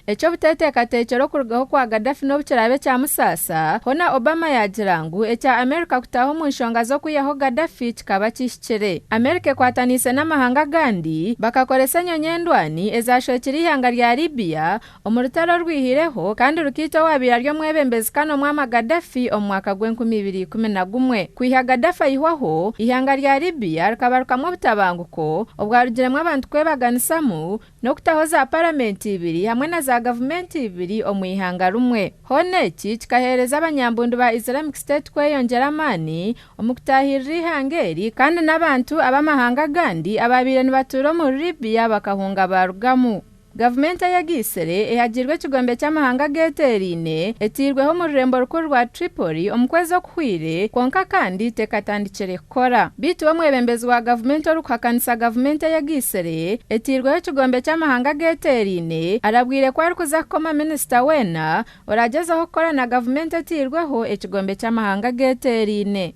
Eky'obuteeteekateekyera okurugaho kwa Gaddafi n'obu kiraabe kyamusaasa, hoona Obama yaagira ngu ekya Amerika kutaaha omu nshonga z'okwihaho Gaddafi kikaba kihikire. Amerika ekwataniise n'amahanga agandi bakakoresa enyonyi endwani ezashwekire eihanga rya Libya omu rutaro orwihireho kandi rukaita owaabaire ari omwebembezi Kano Muammar Gaddafi omu mwaka gw'enkumibiri ikumi na gumwe. Kwiha Gaddafi aihwaho, eihanga rya Libya rikabarukamu obutabanguko obwarugiremu abantu kwebaganisamu n'okutaho za paramenti ibiri hamwe na za gavumenti ibiri omu ihanga rimwe. Hoona eki kikaheereza abanyambundu ba Islamic State kweyongyera amaani omu kutaahirira eihanga eri kandi n'abantu ab'amahanga agandi abaabaire nibatuura omuri Libya bakahunga barugamu. Gavumenti eyegaitsire ehagirwe ekigombe ky'amahanga ageeteeraine etairweho omu rurembo rukuru rwa Tripoli omu kwezi okuhwire kwonka kandi tekatandikire kukora. Beitu omwebembezi wa gavumenti orikuhakanisa gavumenti eyegaitsire etairweho ekigombe ky'amahanga ageeteeraine arabwire ku arikuza kukoma minisita weena oragyezaho kukora na gavumenti etairweho ekigombe ky'amahanga ageeteeraine.